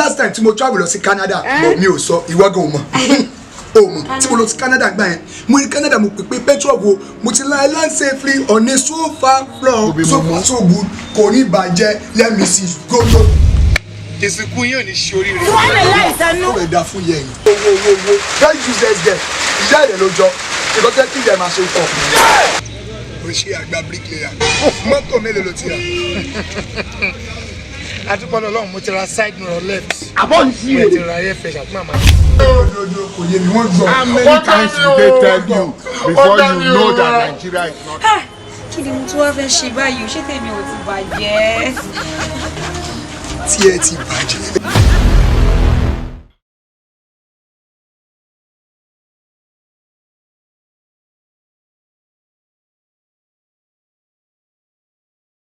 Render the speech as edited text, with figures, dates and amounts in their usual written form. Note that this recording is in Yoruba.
Last time tí mo travel lọ sí Canada, but mi ò sọ, ìwọ gan ò mọ̀, o mọ̀ tí mo lọ sí Canada gbà yẹn, mo ní Canada, mo pè pé petrol wo mo ti land safely on a sofa floor. Obi So mumu. far so good, kò ní bàjẹ́. Let me see, go go. Ìsìnkú yóò ní ṣe oríire. Ó rẹ̀ da fún yẹn yìí. Owó, owó, owó, very useless girl. Ìyá rẹ̀ ló jọ ìkọ́ tẹ́ kí ìyá ẹ̀ máa ṣe pọ̀. O ṣe àgbà bricklayer, mọ́tò mélòó ló ti rà? Adúpọ̀ lọ́lọ́run, mo ti ra side mirror left. Àbọ̀ ń ṣí Mo ti ra air fresh àti màmá. Òdodo kò yé mi, wọ́n gbọ́. How many times did they tell you before you know that Nigeria is not? Kí ni mo tún wá fẹ́ ṣe báyìí? Ṣé tèmi ò ti bàjẹ́? Tí ẹ ti bàjẹ́.